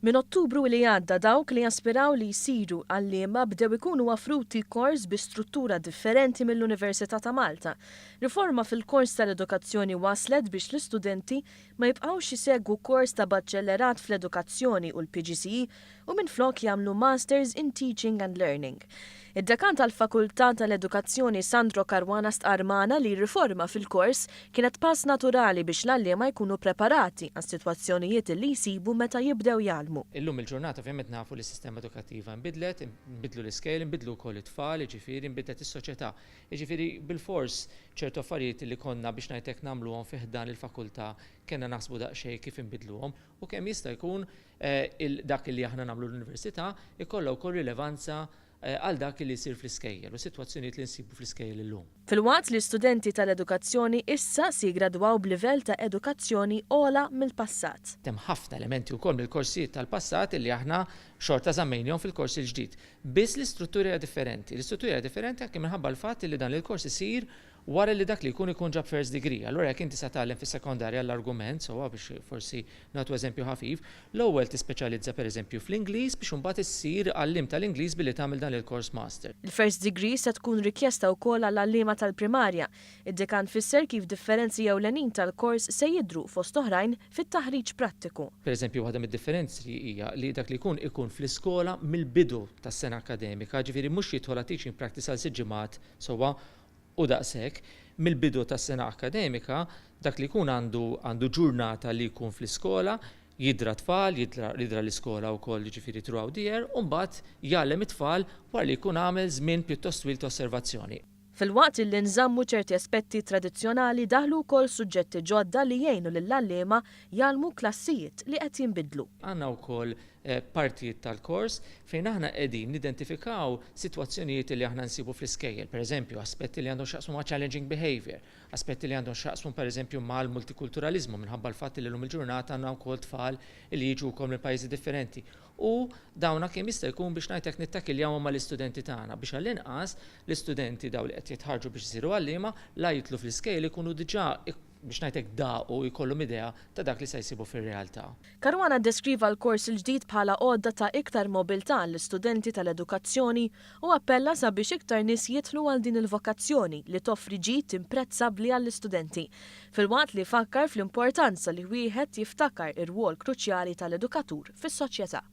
Minn Ottubru li għadda dawk li jaspiraw li jsiru għalliema bdew ikunu offruti kors bi struttura differenti mill-Università ta' Malta. Riforma fil-kors tal-edukazzjoni waslet biex l-istudenti ma jibqgħux isegwu kors ta' Baċellerat fl-Edukazzjoni u l-PGCE u minflok jagħmlu Masters in Teaching and Learning. Id-Dekan tal-Fakultà tal-Edukazzjoni Sandro Caruana stqarr magħna li r-riforma fil-kors kienet pass naturali biex l-għalliema jkunu preparati għas-sitwazzjonijiet li jsibu meta jibdew jgħallmu. Illum il-ġurnata ovvjament nafu li s-sistema edukattiva nbidlet, nbidlu l-iskejjel, inbidlu wkoll it-tfal, jiġifieri nbidlet is-soċjetà. Jiġifieri bilfors ċertu affarijiet li konna biex ngħid hekk nagħmluhom fi ħdan il-fakultà kellna naħsbu daqsxejn kif inbiddluhom u kemm jista' jkun dak li aħna nagħmlu l-università jkollha wkoll rilevanza għal dak li jsir fl-iskejjel u sitwazzjonijiet li nsibu fl-iskejjel illum. Filwaqt li studenti tal-edukazzjoni issa se jiggradwaw b'livell ta' edukazzjoni ogħla mill-passat. Hemm ħafna elementi wkoll mill-korsijiet tal-passat li aħna xorta żammejnihom fil-kors il-ġdid. Biss l-istruttura hija differenti. L-istruttura hija differenti anke minħabba l-fatt li dan il-kors isir wara li dak li jkun ikun ġab first degree. Allura jekk inti sa tgħallem fis-sekondarja l-argument, sewwa biex forsi nagħtu eżempju ħafif, l-ewwel tispeċjalizza pereżempju fl-Ingliż biex imbagħad issir għalliem tal-Ingliż billi tagħmel dan il-kors master. Il-first degree se tkun rikjesta wkoll għall-għalliema tal-primarja. Id-dekan fisser kif differenzi ewlenin tal-kors se jidhru, fost oħrajn, fit-taħriġ prattiku. Pereżempju waħda mid-differenzi hija li dak li jkun ikun fl-iskola mill-bidu tas-sena akkademika, ġifieri mhux jidħol għat-teaching practice għal sitt ġimgħat sewwa U daqshekk, mill-bidu tas-sena akkademika, dak li jkun għandu għandu ġurnata li jkun fl-iskola, jidra t-tfal, jidra jidra l-iskola wkoll jiġifieri throughout the year, u mbagħad jgħallem it-tfal wara li jkun għamel żmien pjuttost twil ta' osservazzjoni. Filwaqt illi nżammu ċerti aspetti tradizzjonali daħlu wkoll suġġetti ġodda li jgħinu lill-għalliema jgħallmu klassijiet li qed jinbidlu. Għandna wkoll partijiet tal-kors fejn aħna qegħdin nidentifikaw sitwazzjonijiet li aħna nsibu fl-iskejjel, pereżempju aspetti li għandhom x'jaqsmu ma' challenging behaviour, aspetti li għandhom x'jaqsmu pereżempju mal-multikulturaliżmu minħabba l-fatt li llum il-ġurnata għandna wkoll tfal li jiġu wkoll minn pajjiżi differenti u dawna kemm jista' jkun biex ngħid hekk nittakkiljawhom mal-istudenti tagħna biex għall-inqas l-istudenti dawn li qed jitħarrġu biex isiru għalliema la jidħlu fl-iskejjel ikunu diġà biex ngħid hekk daqu jkollhom idea ta' dak li se jsibu fir-realtà. Caruana ddeskriva l-kors il-ġdid bħala għodda ta' iktar mobilità għall-istudenti tal-edukazzjoni u appella sabiex iktar nies jidħlu għal din il-vokazzjoni li toffri ġid imprezzabbli għall-istudenti, filwaqt li fakkar fl-importanza li wieħed jiftakar ir-rwol kruċjali tal-edukatur fis-soċjetà.